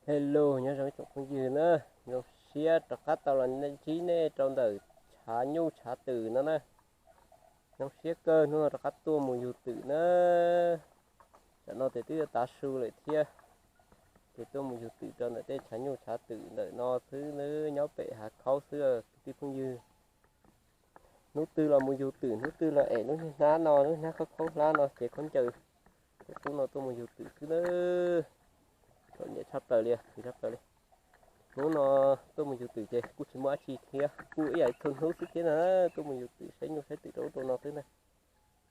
Hello, nyob zoo ib tsoom phooj ywg na, zoo siab rov qab tau los ntsib nej rau ntawm tshav nyuj tshav twm no na. Zoo siab kawg hnub no rov qab tuaj mus yug twm na. Tam no ces twb yuav tav su lawm thiab, ces tuaj mus yug twm rau ntawm tej tshav nyuj tshav twm ntawm no xwb, nyob pem hav khaub xwb kwv tij phooj ywg. Hnub twg los mus yug twm, hnub twg los es lub niag hnab no, lub hnab khaub khaub hlab no ces khaub ncaws, kuv qub no tuaj mus yug twm xwb na. Txom nyem tshaj plaws li, tshaj plaws li. Hnub no tuaj mus yug twm ces kuj tsis muaj dab tsi thiab, kuj ib yam ib txhua hnub xwb thiab na, tuaj mus yug twm saib nyuj saib twm rau ub rau no xwb na.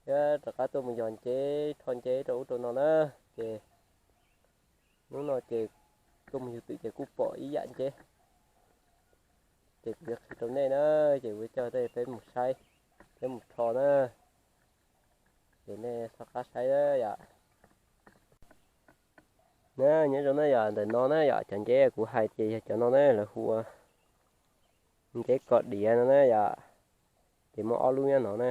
Thiab rov qab tuaj mus yog nceb rho nceb rau ub rau no na. Ces hnub no ces tuaj mus yug twm ces kuj pom ib yam nceb, ces kuv yuav qhia rau nej na, ces kuv coj nej peb mus saib, peb mus rho na. Ces nej soj qab saib na yom. Na nyob zoo na yom, ntawm no na yom, cov nceb kuv hais ces yog cov no na, lawv hu ua nceb kos diav no na yom. Ces muaj ob lub nyob no na.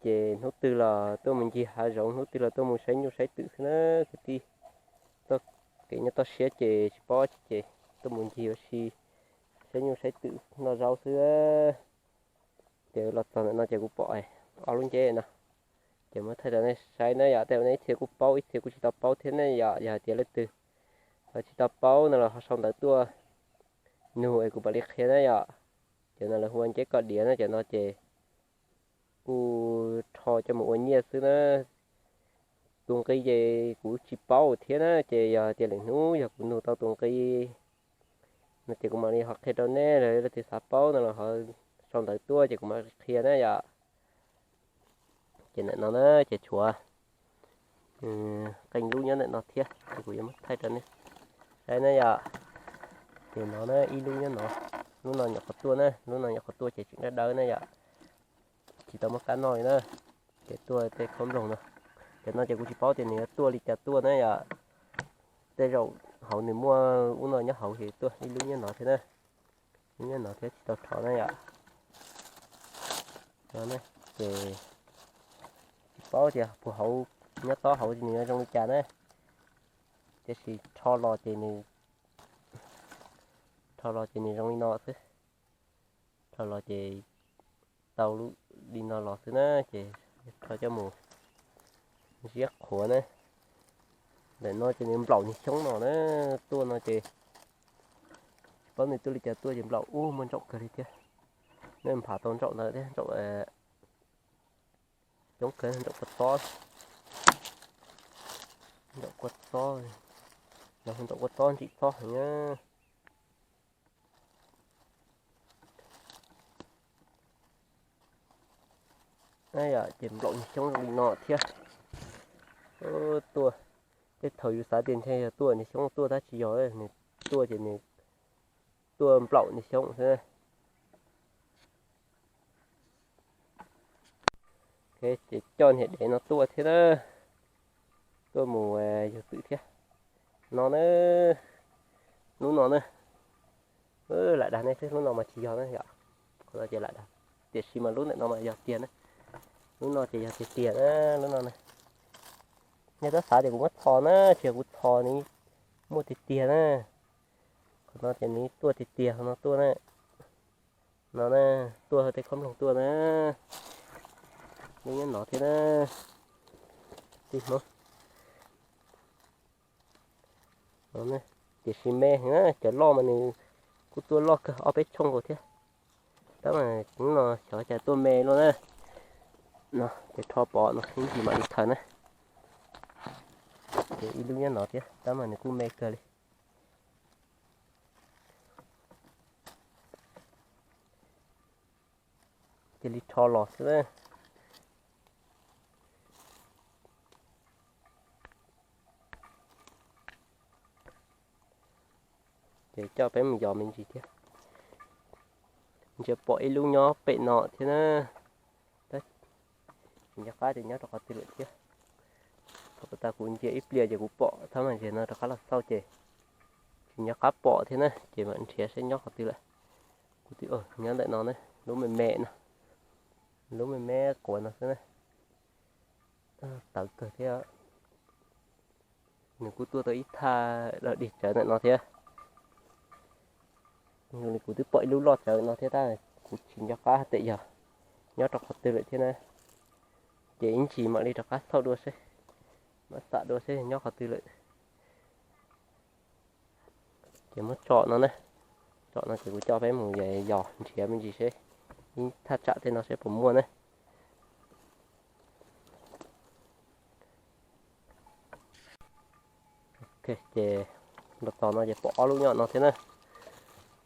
Ces hnub twg los tuaj mus ncig hav zoov, hnub twg los tuaj mus saib nyuj saib twm xwb na kwv tij. Txoj kev nyob toj siab ces tsis paub dab tsi ces tuaj mus ncig ua si, saib nyuj saib twm noj zaub xwb. Ces los txog ntawm no ces kuv pom ob lub nceb no, ces muab thaij rau nej saib na yom. Tej zaum nej ib txhia kuj paub, ib txhia kuj tsis tau paub thiab ne yom. Yog hais tias leej twg ho tsis tau paub no los ho sau ntawv tuaj nug es kuv mam li qhia na yom. Cov no lawv hu ua nceb kos diav na, cov no ces kuj rho coj mus ua nyiaj xwb na. Tus nqi ces kuv tsis paub thiab na, ces yog tias lwm hnub yog kuv nug tau tus nqi no ces kuv mam li ho qhia rau nej, los leej twg xav paub no los ho sau ntawv tuaj ces kuv mam li qhia na yom. Ces ntawm no na ces tshuav qee lub nyob ntawm no thiab, ces kuv yuav muab thaij rau nej saib na yom. Ces no na ib lub nyob no, lub no nyuam qhuav tuaj na, lub no nyuam qhuav tuaj ces tseem dawb dawb na yom. Tsis tau muaj kab noj li na. Ces tuaj tej khaub nploog no, cov no ces kuv tsis paub tias nws yuav tuaj li cas tuaj na yom. Tej zaum hauv nws muaj ub no nyob hauv ces tuaj ib lub nyob no thiab na. Lub nyob no thiab tsis tau rho na yom. Ces tsis paub tias puag hauv, nyob tob hauv nws yuav zoo li cas na. Tiam sis rho los ces nws, rho los ces nws zoo li no xwb. Rho los ces tau li no los xwb na, ces rho coj mus ziab qhuav na. Ntawm no ces nws nplaum niag xyoob no na, tuaj no ces tsis paub nws tuaj li cas tuaj ces nplaum ub muaj ntsaum kawg li thiab. Nej npham tau ntsaum ntawd thiab, ntsaum coob kawg, ntsaum kua txob, ntsaum kua txob, los ntsaum kua txob ntsim txob heev na. Yom, ces nplaum niag xyoob zoo li no thiab. Tuaj, tej thaum yus xav tias ntshe yog tuaj niag xyoob tuaj tab tsis yog, nws tuaj ces nws tuaj nplaum niag xyoob xwb. Ces coj niag dev no tuaj thiab na, tuaj mus yug twm thiab. No na, lub no na, lam dag nej xwb, lub no mas tsis yog na yom. Qhov no ces lam dag, tiam sis mas lub ntawm no mas yog tiag na. Lub no ces yog tiag tiag na, lub no na. Nej twb xav tias kuv muab txhos na, tsis yog, kuv txhos nws muaj tiag tiag na. Qhov no ces nws tuaj tiag tiag, qhov no tuaj na. No na, tuaj tej khob nploog tuaj na. Lub nyob no thiab na. Tij Hmoob. Tiam sis me heev na, cov loj mas nws kuj tuaj loj kawg ob peb tshooj nkaus thiab. Tab mas no xyov cas tuaj me luaj na. No ces rho pov no ib ntsis mam li khaws na. Ces ib lub nyob no thiab, tab mas nws kuj me kawg li. Cia li rho los xwb na. Ces coj peb mus yos me ntsis thiab. Ntsia pom ib lub nyob pem no thiab na. Tsis nco qab tias nyob rau qhov twg lawm thiab. Thaum tas kuv ntsia ib pliag ces kuv pom thab mas ntses no rov qab los xauj ces tsis nco qab pom thiab na, ces mam nrhiav saib nyob qhov twg lawm. Kuv twb nyob ntawm no na, lub me me no, lub me me quav no xwb na. Tawv kawg thiab. Nws kuj tuaj tau ib thaj dog dig tsawv ntawm no thiab. Kuv twb pom ib lub loj tsawv no thiab tab kuv tsis nco qab tias yog nyob rau qhov twg lawm thiab na. Ces ib ntsis mam li rov qab xauj dua seb, mam xam dua seb nyob qhov twg lawm. Ces muab tsom no na, tsom no ces kuv coj peb mus yos nrhiav me ntsis seb ib thaj tsam tej no seb puas muaj na. Ces los txog no ces pom ob lub nyob no thiab na.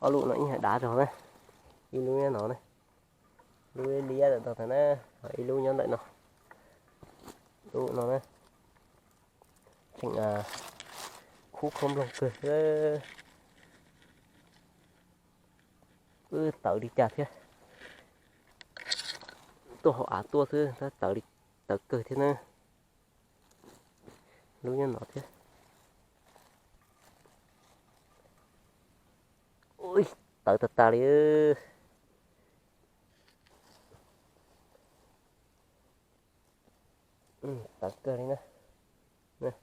Ob lub no ib yam dav zog na, ib lub nyob no na, lub liab ntawm no na, ib lub nyob ntawm no, lub no na. Tseem khub khaub nploog kawg. Wb tawv li cas thiab, tuaj hauv av tuaj xwb tab tawv li, tawv kawg thiab na. Lub nyob no thiab. Ui, tawv tas tas li. Tawv kawg li na.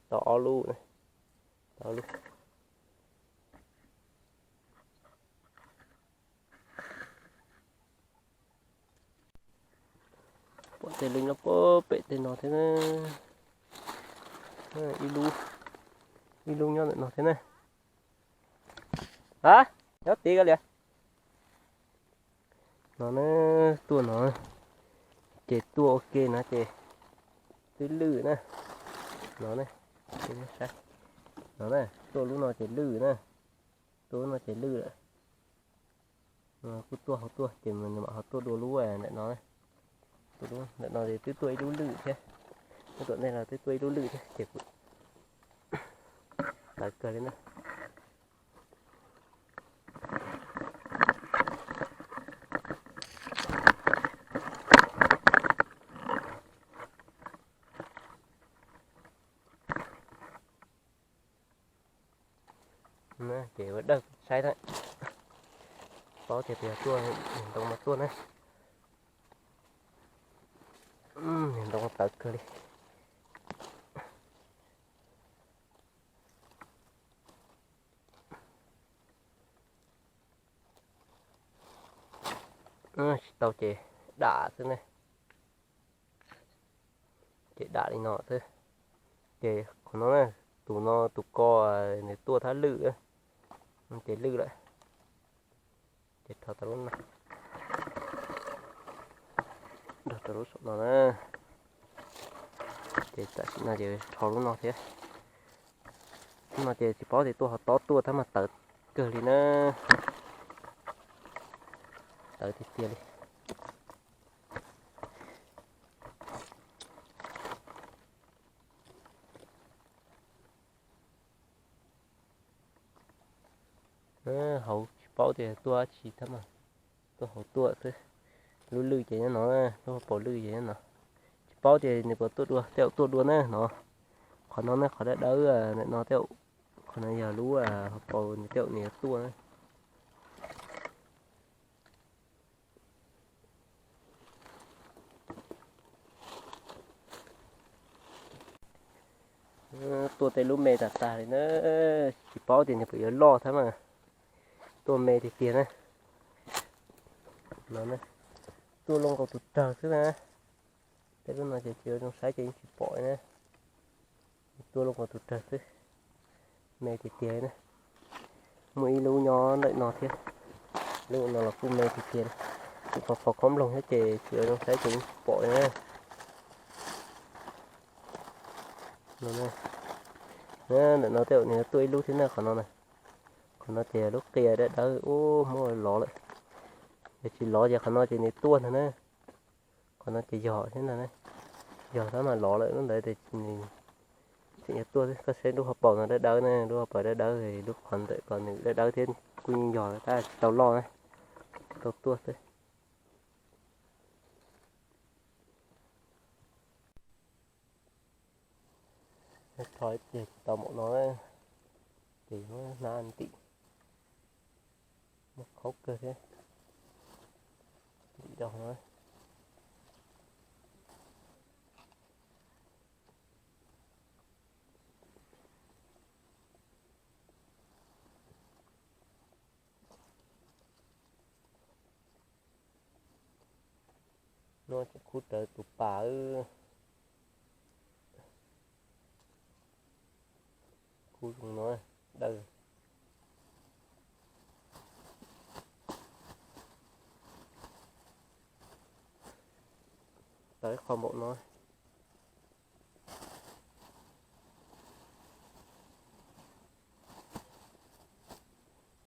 Tau ob lub na, tau ob lub. Pom tej lub nyob pem tej no thiab na. Ib lub, ib lub nyob ntawm no thiab na. A, nyob tid ko li. No na, tuaj no ces tuaj ua ke no ces twb lwj na. No na, no na, tuaj lub no ces lwj na, tuaj lub no ces lwj lawm. Kuj tuaj hauv tuaj ces nws mam ho tuaj dua lub ntawm no. Tuaj lub ntawm no ces twb tuaj ib lub lwj thiab, tuaj tom ntej los twb tuaj ib lub lwj thiab ces kuv tawv kawg li na. Ces ua dawj saib na, paub tias puas yog tuaj, niag ntoo mas tuaj na. Niag ntoo tawv kawg li. Tsis tau ces dam xwb ne, ces dam li no xwb. Ces qhov no, tus no tus ko nws tuaj thab lwj, ces lwj lawm. Ces rho tau lub no, rho rau lub saum no na. Ces tam sim no ces rho lub no thiab. Lub no ces tsis paub tias tuaj hov tob tuaj tab mas tawv kawg li na. Tawv tiag tiag li. Hauv tsis paub tias tuaj dab tsi tab mas tuaj hauv tuaj xwb. Lub lwj ces nyob no, lub hauv paus lwj ces nyob no. Tsis paub tias nws puas tuaj dua, tej zaum tuaj dua na no. Qhov no ne qhov dawb dawb ntawm no tej zaum, qhov no yog lub hauv paus nws tej zaum nws yuav tuaj na. Tuaj tej lub me tag tag li na, tsis paub tias nws puas yuav loj thiab mas. Tuaj me tiag tiag na. No, tuaj loj nkaus tus rawg xwb na. Tej lub no ces tsis zoo saib ces yeej tsis pom na. Tuaj loj nkaus tus rawg xwb, me tiag tiag na. Muaj ib lub nyob ntawm no thiab, lub no los kuj me tiag tiag li. Kuj pos pos khob nploog thiab ces tsis zoo saib ces yeej tsis pom na. Ntawm no tej zaum nws tuaj ib lub thiab na qhov no na. Qhov no ces lub qia dawb dawb ub muab lov lawm. Yog tsis lov ces qhov no ces nws tuaj ntag na. Qhov no ces yog thiab ntag na. Yog tab mas lov lawm lub ntawd ces nws tseem yuav tuaj xwb. Koj saib lub hauv paus no dawb dawb na, lub hauv paus dawb dawb, lub qhov ntawm ko nws dawb dawb thiab kuj yeej yog tab tsis tau loj na, tsis tau tuaj xwb. Rho ces tsis tau npaum no, ces muab hnab ntim, muab khaub kawg thiab, ntim rau no. Khub rawv tus pas, khub zoo no, dawb. Tau ib qho npaum no.